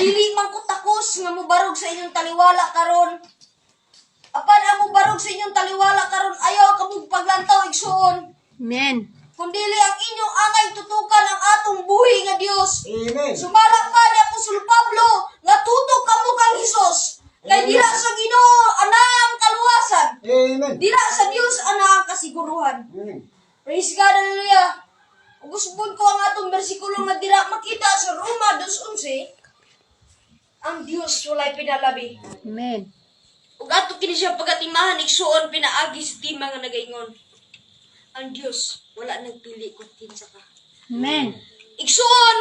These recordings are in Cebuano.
Dili man ko takos nga mubarog sa inyong taliwala karon. Apan ang mubarog sa inyong taliwala karon, ayaw kamog paglantaw, igsuon. Amen. Kung dili ang inyong angay tutukan ang atong buhi nga Dios. Amen. Sumala pa ni Apostol Pablo nga tutok kamo kang Hesus. Kay dira sa Ginoo ana ang kaluwasan. Amen. Dira sa Dios ana ang kasiguruhan. Amen. Praise God, hallelujah. Ug usbon ko ang atong bersikulo nga dira makita sa Roma 2:11, ang Dios walay pinalabi. Amen. Ug ato kini siya pagatimahan, igsuon, pinaagi sa tema nga nagaingon, "Ang Dios wala nagpili kung kinsa ka." Amen. Igsuon,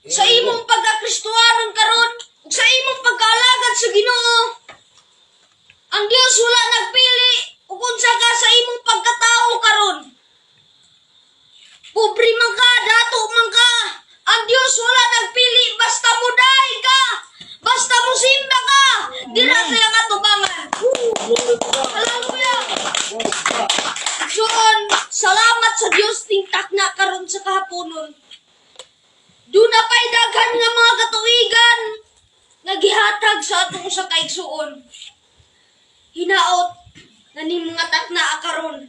sa imong pagkakristuhanon karon ug sa imong pagkaalagad sa Ginoo, ang Dios wala nagpili ug unsa ka sa imong pagkatao karon. Pobre man ka, dato man ka, ang Dios wala nagpili basta mudaig ka, basta musimba ka, dira sa iyang atubangan. Glory to God. Hallelujah! Glory to God. Igsuon, salamat sa Dios tingtak na karon sa kahaponon. Duna pa'y daghan nga mga katuigan nga gihatag sa atong usa ka igsuon. Hinaot na ning mga takna karon.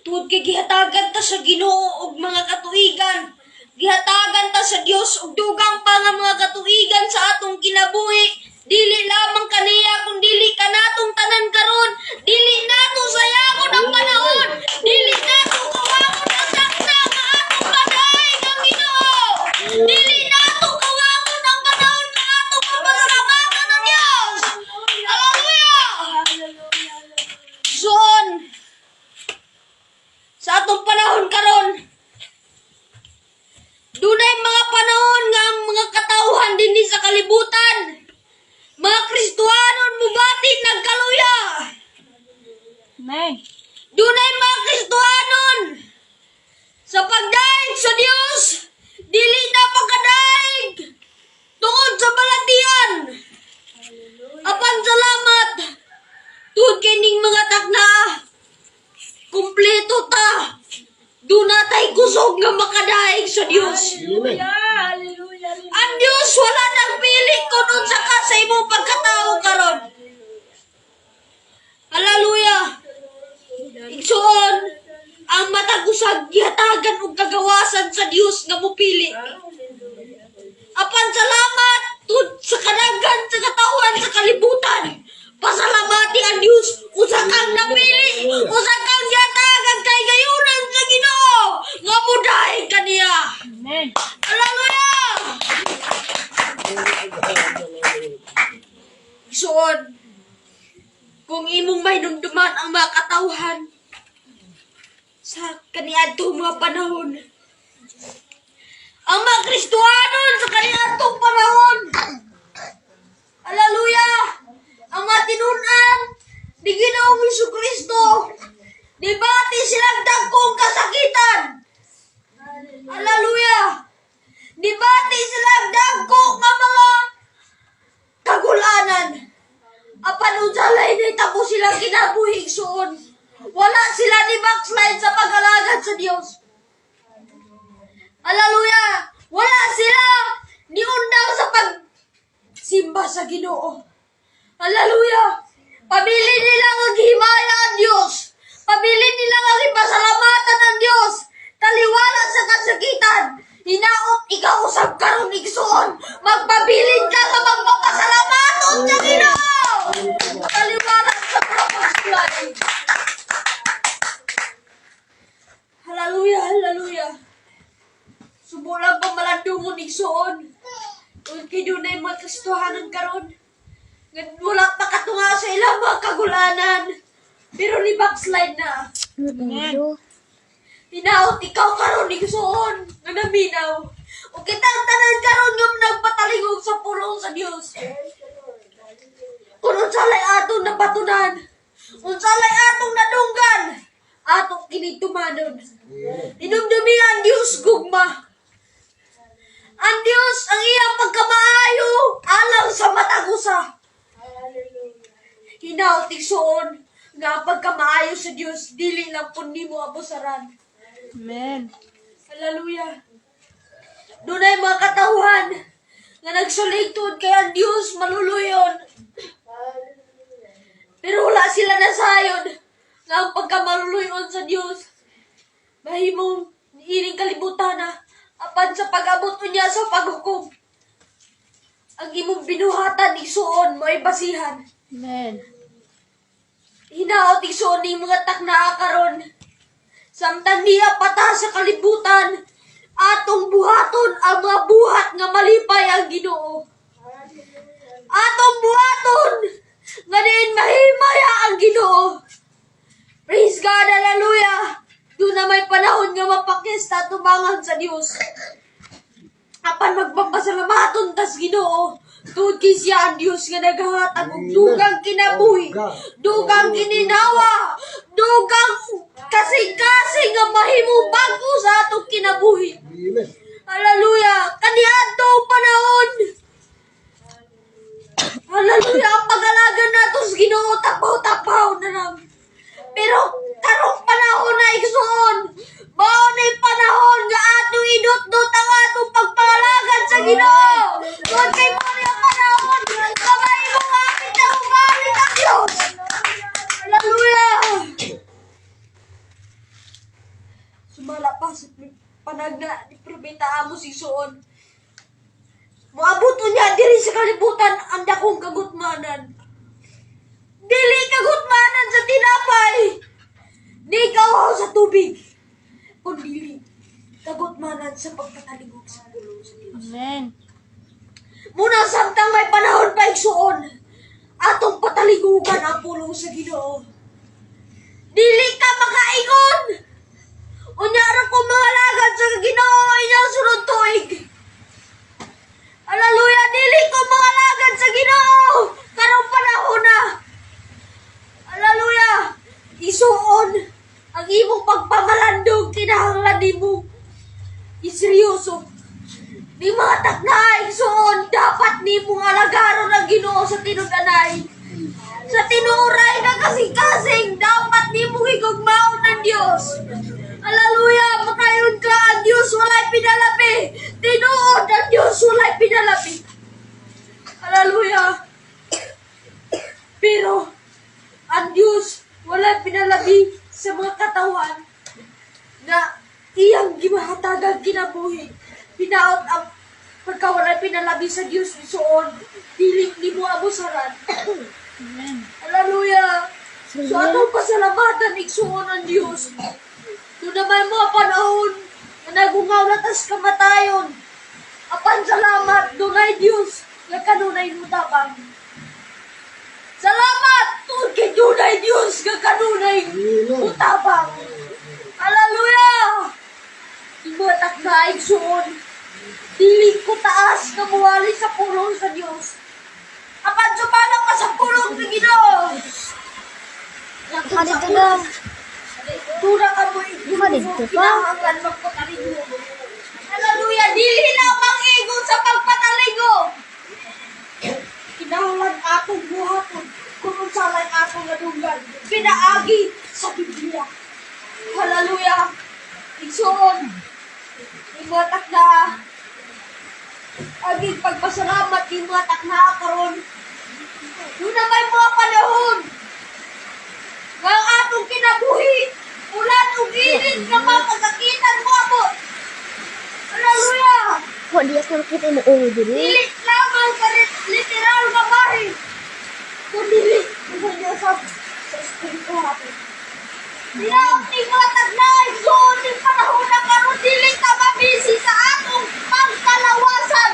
Tungod kay gihatagan ta sa Ginoo og mga katuigan. Gihatagan ta sa Dios og dugang pa nga mga katuigan sa atong kinabuhi. Dili lamang kaniya kun dili kanatong tanan karon. Dili nato sayangon ang panahon. Dili nato kawangon ang takna nga atong madaig ang Ginoo. Dili nato kawangon ang panahon nga atong mapasalamatan ang Dios. Hallelujah! Igsoon, sa atong panahon karon, dunay mga panahon nga ang mga katawhan dinhi sa kalibutan, mga Kristohanon, mubati nagkaluya. Amen. Dunay mga Kristohanon sa pagdaig sa Dios, dili na pagkadaig tungod sa balatian. Apan salamat tungod kining mga takna, kumpleto ta. Duna tay kusog nga makadaig sa Dios. Amen. Ang Dios wala nagpili kung unsa ka sa imong pagkatao karon. Hallelujah. Igsuon, ang matag usa gihatagan og kagawasan sa Dios nga mupili. Apan salamat tud sa kadaghan sa katawhan sa kalibutan. Pasalamati ang Dios, usa kang napili, usa kang gihatagan kay gayunan sa Ginoo nga mudaig kaniya. Amen. Hallelujah! Igsuon, kung imong mahinumduman ang mga katawhan sa kaniadtong mga panahon, ang mga Kristohanon sa kaniadtong panahon, hallelujah, ang mga tinunan ni Ginoong Hesus Kristo, nibati silang dagkong kasakitan. Hallelujah! Nibati silang dagko nga mga kagulanan. Apan unsa lay nahitabo silang kinabuhi, igsuon? Wala sila ni backslide sa pag-alagad sa Dios. Hallelujah! Wala sila niundang sa pagsimba sa Ginoo. Hallelujah! Pabilin nila ang gihimaya ang Dios. Pabilin nila ang ipasalamatan ang Dios. Taliwala sa kasakitan. Hinaot ikaw usab karon, igsuon, magpabilin ka sa magpapasalamaton sa Ginoo. Taliwala sa mga pagsulay. Hallelujah, hallelujah. Subo lang pamalandungon, igsuon. Ug kay dunay mga Kristohanon karon nga wala pa katunga sa ilang mga kagulanan, pero ni backslide na. Amen. Hinaot ikaw karon, igsuon, nga naminaw. Ug kitang tanan karon nga nagpatalingog sa pulong sa Dios. Kung unsa lay atong nabatunan, unsa lay atong nadunggan, atong kini tumanon. Hinumdumi ang Dios gugma. Ang Dios ang iyang pagkamaayo alang sa matag usa. Hinaot, igsuon, nga ang pagkamaayo sa Dios dili lang pud nimo abusaran. Amen. Hallelujah. Dunay mga katawhan nga nagsalig tuod kay ang Dios maluluyon. Pero wala sila nasayon nga ang pagkamaluluyon sa Dios mahimong ining kalibutan na apan sa pag-abot niya sa paghukom, ang imong binuhatan, igsuon, mo'y basihan. Amen. Hinaot, igsuon, ning mga taknaa karon, samtang niya pata sa kalibutan, atong buhaton ang mga buhat nga malipay ang Ginoo. Atong buhaton nga diin mahimaya ang Ginoo. Praise God, hallelujah. Doon na may panahon nga mapakis ta tubangan sa Dios. Apan magpapasalamaton tas Ginoo. Tuod kay siya ang Dios nga naghahatag og dugang kinabuhi, dugang kininawa, dugang kasing-kasing nga mahimong bag-o sa atong kinabuhi. Amen. Hallelujah! Kaniadto panahon! Hallelujah! Ang pag-alaga nato sa Ginoo, tapaw-tapaw na lang. Pero karong panahon na, igsuon, mao na yung panahon nga atong inutdot ang atong pagpangalagan sa Ginoo. Tungod kay mao na yung panahon nga mahimong apit na umalit ang Diyos. Hallelujah! Sumala pa sa panagna ni Propeta Amos, igsuon. Moabot niya diri sa kalibutan ang dakong kagutmanan. Dili kagutmanan sa tinapay. Ni kauhaw sa tubig. Kun dili kagutmanan sa pagpataligog sa pulong sa Dios. Amen. Muna samtang may panahon pa, igsuon, atong pataligugan ang pulong sa Ginoo. Dili ka makaingon. Unya ra ko mga lagad sa Ginoo inyang sunod tuig. Hallelujah, dili ko mga lagad sa Ginoo karong panahon na. Hallelujah. Isuon ang imong pagpamalandong, kinahanglan nimo iseryoso. Ni mga takna, igsuon, dapat nimong alagaron ang Ginoo sa tinud-anay. Sa tinuray nga kasing-kasing, dapat nimong higugmaon ng Dios. Hallelujah, makayon ka ang Dios walay pinalabi. Tinuod ang Dios walay pinalabi. Hallelujah. Pero ang Dios walay pinalabi sa mga katawan na iyang gimahatagang kinabuhi. Pinaot ang pagkawalay pinalabi sa Dios, igsuon, dili nimo abusaran. Amen. Hallelujah. So atong pasalamatan, igsuon, ang Dios. Doon na may mga panahon na nagungaw na tas kamatayon. Apan salamat, dunay Dios nga kanunay mutabang. Salamat, tungod kay dunay Dios nga kanunay mutabang. Hallelujah! Imatak na, igsuon. Dili ko taas nga muwali sa pulong sa Dios. Apan sumala ka sa pulong sa Ginoo. Dito na. Tura ka mo Dito pa. kinahanglan magpataligo. Hallelujah! Dili lamang ingon sa pagpataligo. Kinahanglan atong buhaton kung unsa lang atong nadunggan pinaagi sa Biblia. Hallelujah! Igsuon, imatak na aging pagpasalamat ni mga takna karon. Doon na may mga panahon nga ang atong kinabuhi, ulan ug init nga mga pagkakitan mo abot. Hallelujah! Wa diya sa makita mo ulo diri. Dili lamang sa literal nga bahin, kundi niya sa espiritu natin. Dinaot ni mga tagnay, igsuon, ning panahon na karon, dili ta mabisi sa atong pangkalawasan.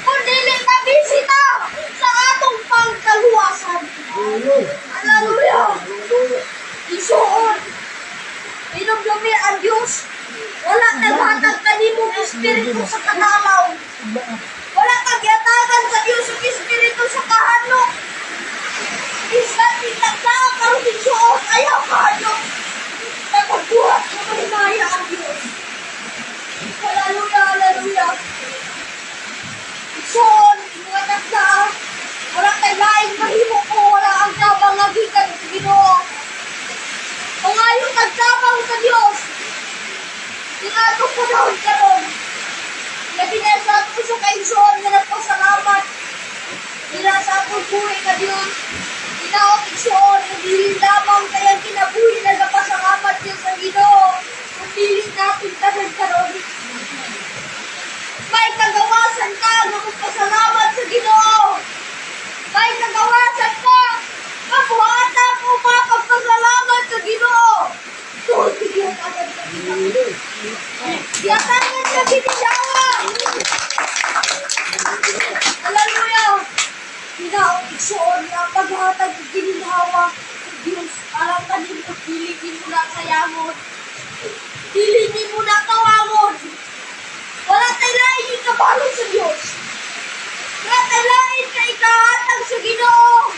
Kun dili mabisi ta sa atong pangkaluwasan. Amen. Hallelujah! Hallelujah. Isuon. Hinumdumi ang Diyos. Wala naghatag kanimong espiritu sa kanalaw. Wala kagyatagan sa Diyos ang espiritu sa kahadlok. Bisan itagdaa karon, igsuon, ayaw kahadlok. Nagbuhat sa mahimaya ang Diyos. Hallelujah, hallelujah. Igsuon, mga takdaa, wala kay laing mahimo ko, wala ang tabang nga gikan sa Ginoo. Pangayo tagtabang sa Dios. Ing atong panahon karon. Labi na sa ato sa kaigsoon nga nagpasalamat. buhi nga Dios. Hinaot, igsuon, nga dili lamang kayang kinabuhi nagapasalamat niya sa Ginoo. Kung dili natin tanan karon. May kagawasan ka nga magpasalamat sa Ginoo. May kagawasan ka kabuhatan o mapagpasalamat sa Ginoo. Tungod kay gihatagan ka Ginoo. Gihatagan ka Ginoo. Hallelujah! Hinaot, igsuon, nga ang paghatag og gininhawa sa Dios alang kanimo, dili nimo na sayangon. Dili nimo na tawangon. Wala tay lain ikabalo sa Dios. Wala tay lain ka ikahatag sa Ginoo.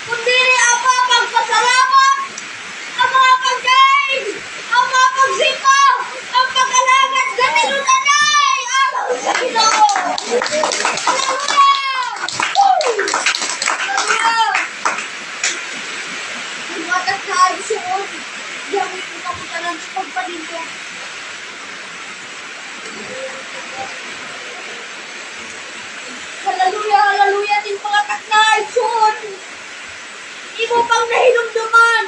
Kundi ang mga pagpasalamat, ang mga pagkain, ang mga pagsipa, ang pag-alagad sa tinutanay, alang sa Ginoo. Hallelujah! Woo! Hallelujah! Humatak na ay suon. Gamit mo kaputanan sa pagpanindot. Hallelujah, hallelujah, din pangatak na ay suon. Imo pang nahinumduman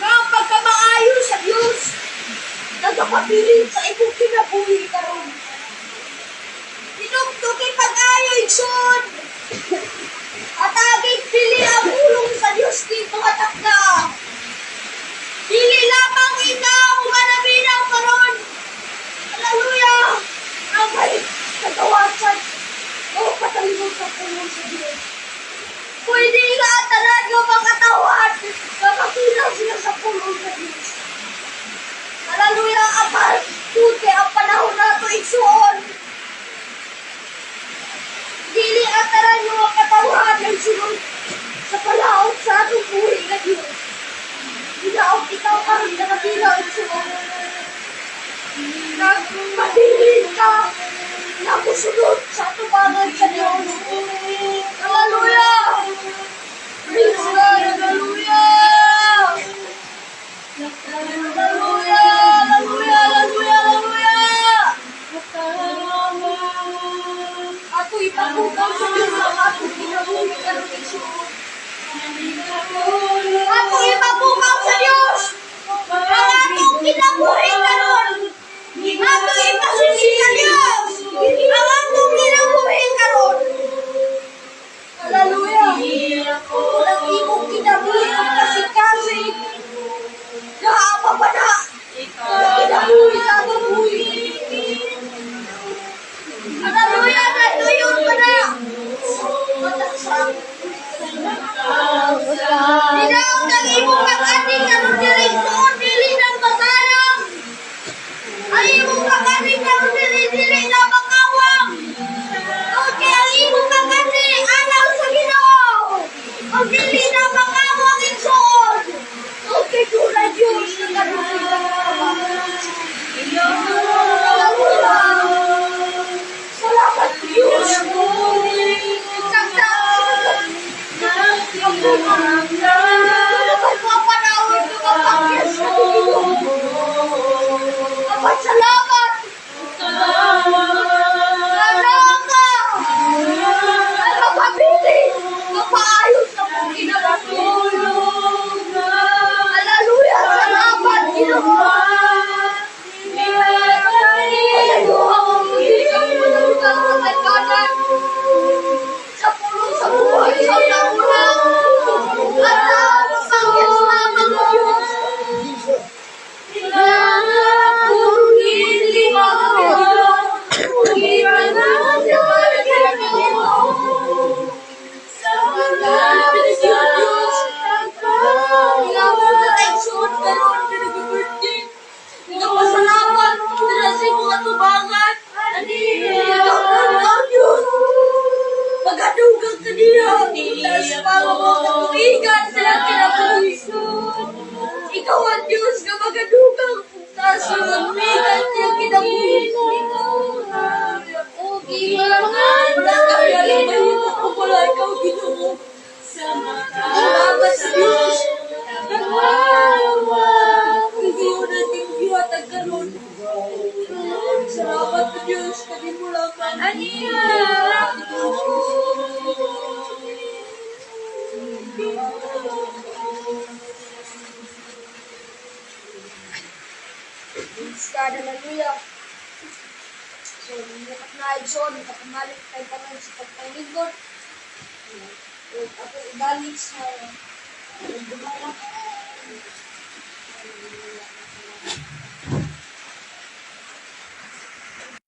nga ang pagkamaayo sa Diyos nagapabilin sa imong kinabuhi karon. Hinumdugi pag-ayo, igsoon. Ataging dili ang ulong sa Diyos ni mga takda. Dili lamang ikaw nga naminaw karon. Hallelujah! Ang may kagawasan o patalimog sa pulong sa Diyos. Pwede nga ang tanan nga mga katawan nga makilaw sila sa pulong sa Diyos. Hallelujah! Apan, tuti ang panahon nato, igsuon. Dili ang tanan nga mga katawhan ang sunod sa palaot sa atong buhi nga Diyos. Hinaot ikaw karon nga nakapila, igsuon. Nagpabilin ka na musunod sa atubangan sa Diyos. Hallelujah! Praise God! Hallelujah! Hallelujah! Hallelujah! Hallelujah! Hallelujah! Ato ipabukaw sa Diyos ang atong kinabuhi karon, igsuon. Ato ipabukaw sa Diyos ang atong kinabuhi karon. Ato ipasusi sa Diyos ang atong kinabuhi karon. Hallelujah! Walang imong kinabuhi ang kasing-kasing. Naama pa na ang kinabuhi sa atong buhi. Hallelujah! Natuyon pa na! Matak sa akong Hinaot ang imong pag-ani karon diri, igsuon, dili nang masayang. Ang imong pag-ani karon diri dili na makawang. Tungod kay ang imong pag-ani alang sa Ginoo. Ug dili na makawang, igsuon. Tungod kay dunay Dios nga kanunay ka. Hallelujah. Salamat, Diyos. Tagta. Ano ba mga panahon na mapakyas sa Ginoo? Apat salamat! Ano ka? Ay mapabili! Mapaayos na mong kinabuhi. Hallelujah! Salamat, Ginoo! Sa pulong sa buhay, sa unang at mapakyas lamang ng Diyos. Nagpasalamat sa imong atubangan. Ikaw, Magadugang ka niya. Taas pa mo katuigan sa kinabuhi. Ikaw ang Diyos nga magadugang taas mo katuigan sa kinabuhi. Wala kami alam mahimo kung wala ikaw, Ginoo. Salamat sa Diyos. Hindi ko natin gihatag karon. Salamat sa Diyos. Kami mo lamang. Praise God, hallelujah. So, mukat na igsoon, kapamalit tayo tanan sa pagpanglingkod. Ug ako ibalik sa gumala.